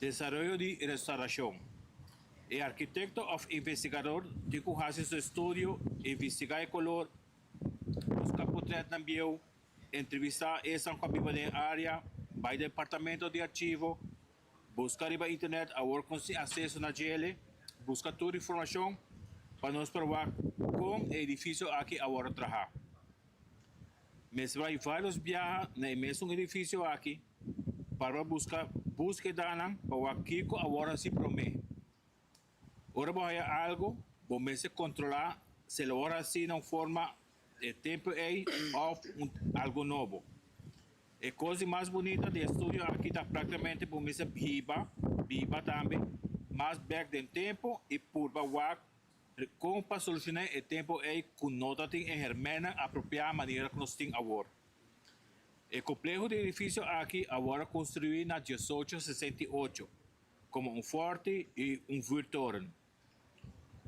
Desaroyo di restaurashon. E arkitekto òf investigador tin ku hasi su estudio, investigá e kolor, buska potretnan bieu, entrevistá esnan ku a biba den e área, bai departamento di archivo, buska riba internet awor kon sin aseso na djele, buska tur informashon pa nos por wak kon e edifisio aki a wòrdu trahá. Mester bai vários biaha na e mesun edifisio aki para buska búskedanan pa wak kiko a wòrdu hasi promé. Ora bo haya algu, bo mester kontrolá si el a wòrdu hasi na un forma e tempu ei òf un algu nobo. E kos di mas bunita di e studio aki ta práktikamente bo mester biba, biba tambe, mas bèk den tempu i purba wak kon pa solushoná e tempu ei ku no ta tin e hèrmènnan apropiá manera ku nos tin awor. E kompleho di edifisio aki a wòrdu konstruí na 1868 komo un fòrti i un vuurtoren.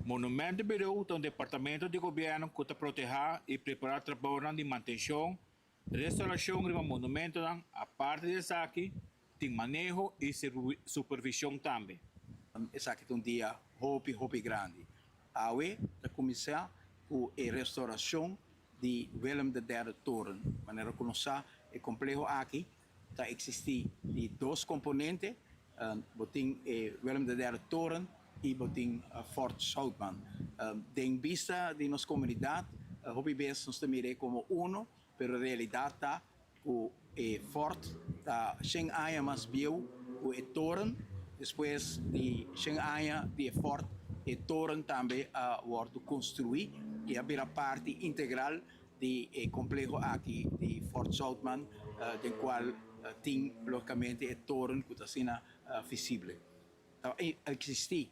Monumentenbureau ta un departamento di gobièrnu ku ta protehá i prepará trabounan di mantenshon, restaurashon riba monumentonan. Aparte di esaki, tin maneho i supervishon tambe. Esaki ta un dia hopi hopi grandi. Awe ta kuminsá ku e restaurashon di Willem de Derde Toren. Manera ku nos sa, e kompleho aki ta eksistí di dos komponente, bo tin e Willem de Derde Toren i bo tin Fort Zoutman. Den bista di nos komunidat, hopi bes nos ta mir'é komo uno, pero realidat ta ku e fort ta shen aña mas bieu ku e toren. Despues di shen aña di e fort, e toren tambe a wòrdu konstruí i a bira parti integral di e kompleho aki di Fort Zoutman, den kual tin lógikamente e toren ku ta asina visible. Ta eksistí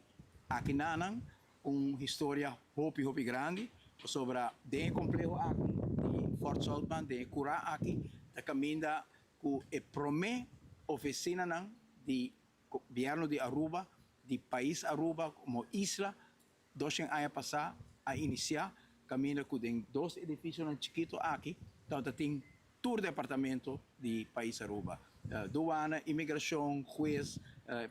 akinanan Un historia hopi hopi grandi pasobra den e compleho aki di Fort Zoutman, den e cura aki ta caminda cu e prome oficinanan di gobierno di Aruba, di pais Aruba como isla doshen aña pasa a inicia caminda cu den dos edificionan chikito aki tabata tin Tur departamento di pais Aruba, Duana, Inmigracion, Huez,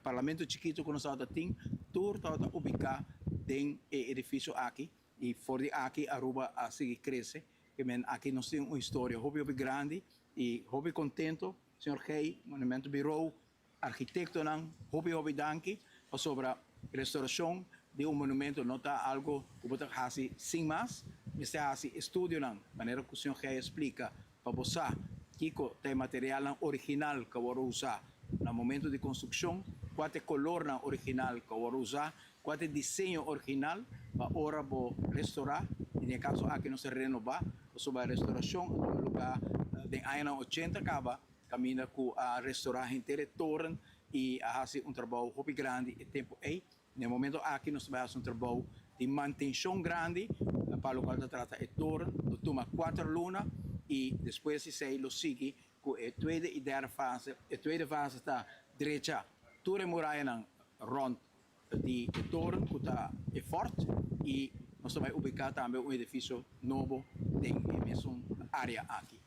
Parlamento chikito cu nos tabata tin, tur tabata ubica den e edificio aki y for di aki Aruba a sigui crece. Ke men aki nos tin un historia hopi hopi grandi y hopi contento, señor Gey, Monumento Bureau, Arkitektonan, hopi hopi danki pasobra restauracion di un monumento no ta algo cu bo ta haci sin mas, mester haci estudionan manera cu señor Gey a splica pa bo sa kico ta e materialnan original cu a worde usa na momento di construccion, cua ta e colornan original cu a worde usa, cua ta e diseño original pa ora bo restaura, y den e caso aki nos ta renoba pasobra restauracion a tuma lugar den añanan ochenta caba. Kaminda ku a restorá henter e toren i a hasi un trabou hopi grandi e tempu ei. Na e momento aki nos ta bai hasi un trabou di mantenshon grandi pa lokual ta trata e toren. Lo tuma kuater luna i despues di esei lo sigui ku e tweede i derde fase. E tweede fase ta drecha tur e murayanan rònt di e toren ku ta e fort i nos ta bai ubiká tambe un edifisio nobo den e mesun área aki.